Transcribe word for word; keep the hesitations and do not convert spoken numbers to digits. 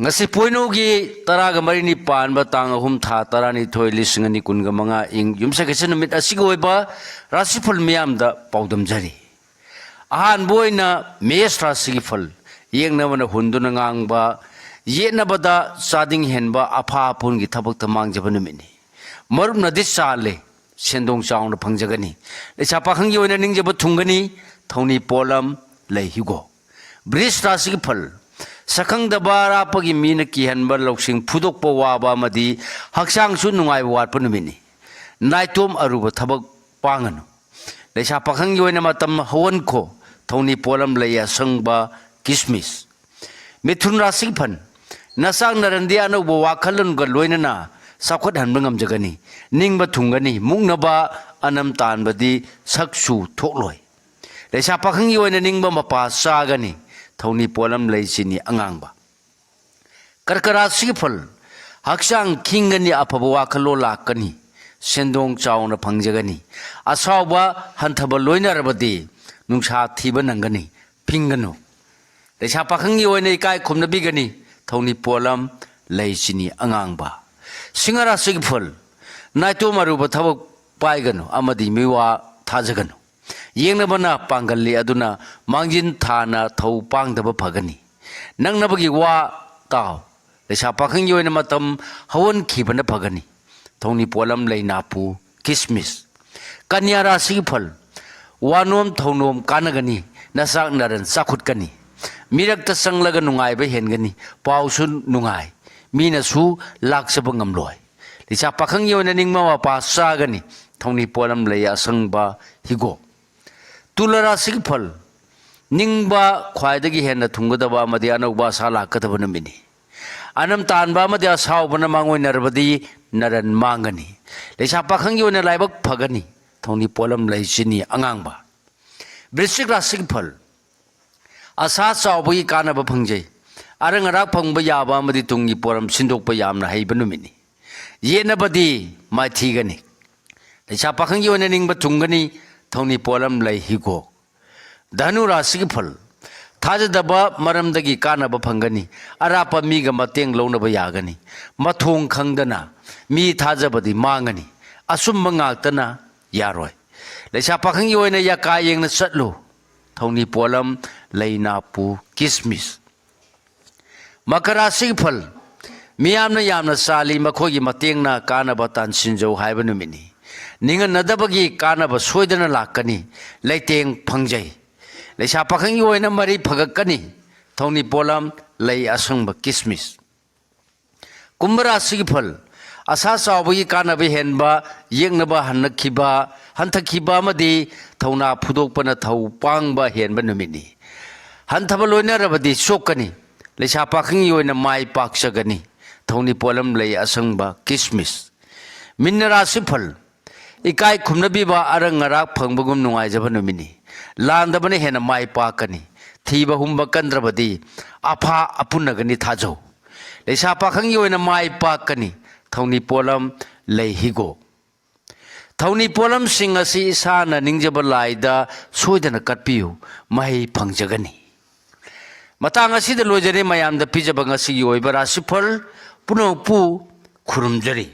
ꯉꯁꯤ ꯄꯣꯏꯅꯧꯒꯤ ꯇꯔꯥꯒ ꯃꯔꯤꯅꯤ ꯄꯥꯟꯕ ꯇꯥꯡ ꯑꯍꯨꯝ ꯊꯥ ꯇꯔꯥꯅꯤꯊꯣꯏ ꯂꯤꯁꯤꯡ ꯑꯅꯤ ꯀꯨꯟꯒ ꯃꯉꯥ ꯏꯪ ꯌꯨꯝꯁꯀꯩꯁ ꯅꯨꯃꯤꯠ ꯑꯁꯤꯒꯤ ꯑꯣꯏꯕ ꯔꯥꯁꯤꯐꯜ ꯃꯤꯌꯥꯝꯗ ꯄꯥꯎꯗꯝꯖꯔꯤ꯫ ꯑꯍꯥꯟꯕ ꯑꯣꯏꯅ ꯃꯦꯁ ꯔꯥꯁꯤꯒꯤ ꯐꯜ꯫ ꯌꯦꯛꯅꯕꯅ ꯍꯨꯟꯗꯨꯅ ꯉꯥꯡꯕ, ꯌꯦꯠꯅꯕꯗ ꯆꯥꯗꯤꯡ ꯍꯦꯟꯕ, ꯑꯐꯥ ꯑꯐꯨꯟꯒꯤ ꯊꯕꯛꯇ ꯃꯥꯡꯖꯕ ꯅꯨꯃꯤꯠꯅꯤ꯫ ꯃꯔꯨꯞꯅꯗꯤ ꯆꯥꯜꯂꯦ, ꯁꯦꯟꯗꯣꯡ ꯆꯥꯎꯅ ꯐꯪꯖꯒꯅꯤ꯫ ꯂꯩꯁꯥ ꯄꯥꯈꯪꯒꯤ ꯑꯣꯏꯅ ꯅꯤꯡꯖꯕ ꯊꯨꯡꯒꯅꯤ꯫ ꯊꯧꯅꯤ ꯄꯣꯠꯂꯝ ꯂꯩ ꯍꯤꯒꯣꯛ꯫ ꯕ꯭ꯔꯤꯖ ꯔꯥꯁꯤꯒꯤ ꯐꯜ꯫ ꯁꯛꯈꯪꯗꯕ ꯑꯔꯥꯞꯄꯒꯤ ꯃꯤꯅ ꯀꯤꯍꯟꯕ, ꯂꯧꯁꯤꯡ ꯐꯨꯗꯣꯛꯄ ꯋꯥꯕ ꯑꯃꯗꯤ ꯍꯛꯆꯥꯡꯁꯨ ꯅꯨꯡꯉꯥꯏꯕ ꯋꯥꯠꯄ ꯅꯨꯃꯤꯠꯅꯤ꯫ ꯅꯥꯏꯇꯣꯝ ꯑꯔꯨꯕ ꯊꯕꯛ ꯄꯥꯡꯒꯅꯨ꯫ ꯂꯩꯁꯥ ꯄꯥꯈꯪꯒꯤ ꯑꯣꯏꯅ ꯃꯇꯝ ꯍꯧꯍꯟꯈꯣ꯫ ꯊꯧꯅꯤ ꯄꯣꯠꯂꯝ ꯂꯩ ꯑꯁꯪꯕ, ꯀꯤꯁꯃꯤꯁ꯫ ꯃꯤꯊꯨꯟ ꯔꯥꯁꯤꯒꯤ ꯐꯜ꯫ ꯅꯆꯥꯛ ꯅꯔꯟꯗꯤ ꯑꯅꯧꯕ ꯋꯥꯈꯜꯂꯣꯟꯒ ꯂꯣꯏꯅꯅ ꯆꯥꯎꯈꯠꯍꯟꯕ ꯉꯝꯖꯒꯅꯤ꯫ ꯅꯤꯡꯕ ꯊꯨꯡꯒꯅꯤ꯫ ꯃꯨꯛꯅꯕ ꯑꯅꯝ ꯇꯥꯟꯕꯗꯤ ꯁꯛꯁꯨ ꯊꯣꯛꯂꯣꯏ꯫ ꯂꯩꯁꯥ ꯄꯥꯈꯪꯒꯤ ꯑꯣꯏꯅ ꯅꯤꯡꯕ ꯃꯄꯥ ꯆꯥꯒꯅꯤ꯫ ꯊꯧꯅꯤ ꯄꯣꯠꯂꯝ ꯂꯩ ꯆꯤꯅꯤ ꯑꯉꯥꯡꯕ꯫ ꯀꯔꯀ ꯔꯥꯁꯤꯒꯤ ꯐꯜ꯫ ꯍꯛꯆꯥꯡ ꯈꯤꯡꯒꯅꯤ, ꯑꯐꯕ ꯋꯥꯈꯜꯂꯣꯟ ꯂꯥꯛꯀꯅꯤ, ꯁꯦꯟꯗꯣꯡ ꯆꯥꯎꯅ ꯐꯪꯖꯒꯅꯤ꯫ ꯑꯁꯥꯎꯕ ꯍꯟꯊꯕ ꯂꯣꯏꯅꯔꯕꯗꯤ ꯅꯨꯡꯁꯥ ꯊꯤꯕ ꯅꯪꯒꯅꯤ, ꯐꯤꯡꯒꯅꯨ꯫ ꯂꯩꯁꯥ ꯄꯥꯈꯪꯒꯤ ꯑꯣꯏꯅ ꯏꯀꯥꯏ ꯈꯨꯝꯅꯕꯤꯒꯅꯤ꯫ ꯊꯧꯅꯤ ꯄꯣꯠꯂꯝ ꯂꯩ ꯆꯤꯅꯤ ꯑꯉꯥꯡꯕ꯫ ꯁꯤꯡꯍ ꯔꯥꯁꯤꯒꯤ ꯐꯜ꯫ ꯅꯥꯏꯇꯣꯝ ꯑꯔꯨꯕ ꯊꯕꯛ ꯄꯥꯏꯒꯅꯨ ꯑꯃꯗꯤ ꯃꯤꯋꯥ ꯊꯥꯖꯒꯅꯨ꯫ ꯌꯦꯡꯅꯕꯅ ꯄꯥꯡꯒꯜꯂꯤ, ꯑꯗꯨꯅ ꯃꯥꯡꯖꯤꯟ ꯊꯥꯅ ꯊꯧ ꯄꯥꯡꯗꯕ ꯐꯒꯅꯤ꯫ ꯅꯪꯅꯕꯒꯤ ꯋꯥ ꯇꯥꯎ꯫ ꯂꯩꯁꯥ ꯄꯥꯈꯪꯒꯤ ꯑꯣꯏꯅ ꯃꯇꯝ ꯍꯧꯍꯟꯈꯤꯕꯅ ꯐꯒꯅꯤ꯫ ꯊꯧꯅꯤ ꯄꯣꯠꯂꯝ ꯂꯩ ꯅꯥꯄꯨ, ꯀꯤꯁꯃꯤꯁ꯫ ꯀꯟꯌꯥ ꯔꯥꯁꯤꯒꯤ ꯐꯜ꯫ ꯋꯥꯅꯣꯝ ꯊꯧꯅꯣꯝ ꯀꯥꯟꯅꯒꯅꯤ꯫ ꯅꯆꯥꯛ ꯅꯔꯟ ꯆꯥꯎꯈꯠꯀꯅꯤ꯫ ꯃꯤꯔꯛꯇ ꯆꯪꯂꯒ ꯅꯨꯡꯉꯥꯏꯕ ꯍꯦꯟꯒꯅꯤ꯫ ꯄꯥꯎꯁꯨ ꯅꯨꯡꯉꯥꯏ꯫ ꯃꯤꯅꯁꯨ ꯂꯥꯛꯆꯕ ꯉꯝꯂꯣꯏ꯫ ꯂꯩꯁꯥ ꯄꯥꯈꯪꯒꯤ ꯑꯣꯏꯅ ꯅꯤꯡꯕ ꯃꯄꯥ ꯆꯥꯒꯅꯤ꯫ ꯊꯧꯅꯤ ꯄꯣꯠꯂꯝ ꯂꯩ ꯑꯁꯪꯕ, ꯍꯤꯒꯣꯛ꯫ ꯇꯨꯂꯥ ꯔꯥꯁꯤꯒꯤ ꯐꯜ꯫ ꯅꯤꯡꯕ ꯈ꯭ꯋꯥꯏꯗꯒꯤ ꯍꯦꯟꯅ ꯊꯨꯡꯒꯗꯕ ꯑꯃꯗꯤ ꯑꯅꯧꯕ ꯑꯁꯥ ꯂꯥꯛꯀꯗꯕ ꯅꯨꯃꯤꯠꯅꯤ꯫ ꯑꯅꯝ ꯇꯥꯟꯕ ꯑꯃꯗꯤ ꯑꯁꯥꯎꯕꯅ ꯃꯥꯡꯑꯣꯏꯅꯔꯕꯗꯤ ꯅꯔꯟ ꯃꯥꯡꯒꯅꯤ꯫ ꯂꯩꯁꯥ ꯄꯥꯈꯪꯒꯤ ꯑꯣꯏꯅ ꯂꯥꯏꯕꯛ ꯐꯒꯅꯤ꯫ ꯊꯧꯅꯤ ꯄꯣꯠꯂꯝ ꯂꯩ ꯆꯤꯅꯤ ꯑꯉꯥꯡꯕ꯫ ꯕ꯭ꯔꯤꯁꯤꯛ ꯔꯥꯁꯤꯒꯤ ꯐꯜ꯫ ꯑꯁꯥ ꯆꯥꯎꯕꯒꯤ ꯀꯥꯟꯅꯕ ꯐꯪꯖꯩ꯫ ꯑꯔꯪ ꯑꯔꯥꯛ ꯐꯪꯕ ꯌꯥꯕ ꯑꯃꯗꯤ ꯇꯨꯡꯒꯤ ꯄꯣꯔꯝ ꯁꯤꯟꯗꯣꯛꯄ ꯌꯥꯝꯅ ꯍꯩꯕ ꯅꯨꯃꯤꯠꯅꯤ꯫ ꯌꯦꯠꯅꯕꯗꯤ ꯃꯥꯏꯊꯤꯒꯅꯤ꯫ ꯂꯩꯁꯥ ꯄꯥꯈꯪꯒꯤ ꯑꯣꯏꯅ ꯅꯤꯡꯕ ꯊꯨꯡꯒꯅꯤ꯫ ꯊꯧꯅꯤ ꯄꯣꯠꯂꯝ ꯂꯩ ꯍꯤꯒꯣꯛ꯫ ꯙꯅꯨ ꯔꯥꯁꯤꯒꯤ ꯐꯜ꯫ ꯊꯥꯖꯗꯕ ꯃꯔꯝꯗꯒꯤ ꯀꯥꯟꯅꯕ ꯐꯪꯒꯅꯤ꯫ ꯑꯔꯥꯞꯄ ꯃꯤꯒ ꯃꯇꯦꯡ ꯂꯧꯅꯕ ꯌꯥꯒꯅꯤ꯫ ꯃꯊꯣꯡ ꯈꯪꯗꯅ ꯃꯤ ꯊꯥꯖꯕꯗꯤ ꯃꯥꯡꯒꯅꯤ꯫ ꯑꯆꯨꯝꯕ ꯉꯥꯛꯇꯅ ꯌꯥꯔꯣꯏ꯫ ꯂꯩꯁꯥ ꯄꯥꯈꯪꯒꯤ ꯑꯣꯏꯅ ꯌꯥꯀꯥ ꯌꯦꯡꯅ ꯆꯠꯂꯨ꯫ ꯊꯧꯅꯤ ꯄꯣꯠꯂꯝ: ꯂꯩ, ꯅꯥꯄꯨ, ꯀꯤꯁꯃꯤꯁ꯫ ꯃꯀꯔ ꯔꯥꯁꯤꯒꯤ ꯐꯜ: ꯃꯤꯌꯥꯝꯅ ꯌꯥꯝꯅ ꯆꯥꯜꯂꯤ, ꯃꯈꯣꯏꯒꯤ ꯃꯇꯦꯡꯅ ꯀꯥꯟꯅꯕ ꯇꯥꯟꯁꯤꯟꯖꯧ ꯍꯥꯏꯕ ꯅꯨꯃꯤꯠꯅꯤ꯫ ꯅꯤꯡꯍꯟꯅꯗꯕꯒꯤ ꯀꯥꯟꯅꯕ ꯁꯣꯏꯗꯅ ꯂꯥꯛꯀꯅꯤ꯫ ꯂꯩꯇꯦꯡ ꯐꯪꯖꯩ꯫ ꯂꯩꯁꯥ ꯄꯥꯈꯪꯒꯤ ꯑꯣꯏꯅ ꯃꯔꯤ ꯐꯒꯠꯀꯅꯤ꯫ ꯊꯧꯅꯤ ꯄꯣꯠꯂꯝ: ꯂꯩ ꯑꯁꯪꯕ, ꯀꯤꯁꯃꯤꯁ꯫ ꯀꯨꯝꯚ ꯔꯥꯁꯤꯒꯤ ꯐꯜ: ꯑꯁꯥ ꯆꯥꯎꯕꯒꯤ ꯀꯥꯟꯅꯕ ꯍꯦꯟꯕ, ꯌꯦꯛꯅꯕ ꯍꯟꯅꯈꯤꯕ, ꯍꯟꯊꯈꯤꯕ ꯑꯃꯗꯤ ꯊꯧꯅꯥ ꯐꯨꯗꯣꯛꯄꯅ ꯊꯧ ꯄꯥꯡꯕ ꯍꯦꯟꯕ ꯅꯨꯃꯤꯠꯅꯤ꯫ ꯍꯟꯊꯕ ꯂꯣꯏꯅꯔꯕꯗꯤ ꯆꯣꯛꯀꯅꯤ꯫ ꯂꯩꯁꯥ ꯄꯥꯈꯪꯒꯤ ꯑꯣꯏꯅ ꯃꯥꯏ ꯄꯥꯛꯆꯒꯅꯤ꯫ ꯊꯧꯅꯤ ꯄꯣꯠꯂꯝ: ꯂꯩ ꯑꯁꯪꯕ, ꯀꯤꯁꯃꯤꯁ꯫ ꯃꯤꯟꯅ ꯔꯥꯁꯤ ꯐꯜ: ꯏꯀꯥꯏ ꯈꯨꯝꯅꯕꯤꯕ, ꯑꯔꯪ ꯑꯔꯥꯛ ꯐꯪꯕꯒꯨꯝ ꯅꯨꯡꯉꯥꯏꯖꯕ ꯅꯨꯃꯤꯠꯅꯤ꯫ ꯂꯥꯟꯗꯕꯅ ꯍꯦꯟꯅ ꯃꯥꯏ ꯄꯥꯛꯀꯅꯤ꯫ ꯊꯤꯕ ꯍꯨꯝꯕ ꯀꯟꯗ꯭ꯔꯕꯗꯤ ꯑꯐꯥ ꯑꯄꯨꯟꯅꯒꯅꯤ ꯊꯥꯖꯧ꯫ ꯂꯩꯁꯥ ꯄꯥꯈꯪꯒꯤ ꯑꯣꯏꯅ ꯃꯥꯏ ꯄꯥꯛꯀꯅꯤ꯫ ꯊꯧꯅꯤ ꯄꯣꯠꯂꯝ: ꯂꯩ ꯍꯤꯒꯣꯛ꯫ ꯊꯧꯅꯤ ꯄꯣꯠꯂꯝꯁꯤꯡ ꯑꯁꯤ ꯏꯁꯥꯅ ꯅꯤꯡꯖꯕ ꯂꯥꯏꯗ ꯁꯣꯏꯗꯅ ꯀꯠꯄꯤꯌꯨ, ꯃꯍꯩ ꯐꯪꯖꯒꯅꯤ꯫ ꯃꯇꯥꯡ ꯑꯁꯤꯗ ꯂꯣꯏꯖꯔꯦ ꯃꯌꯥꯝꯗ ꯄꯤꯖꯕ ꯉꯁꯤꯒꯤ ꯑꯣꯏꯕ ꯔꯥꯁꯤꯐꯜ꯫ ꯄꯨꯝꯅꯃꯛꯄꯨ ꯈꯨꯔꯨꯝꯖꯔꯤ꯫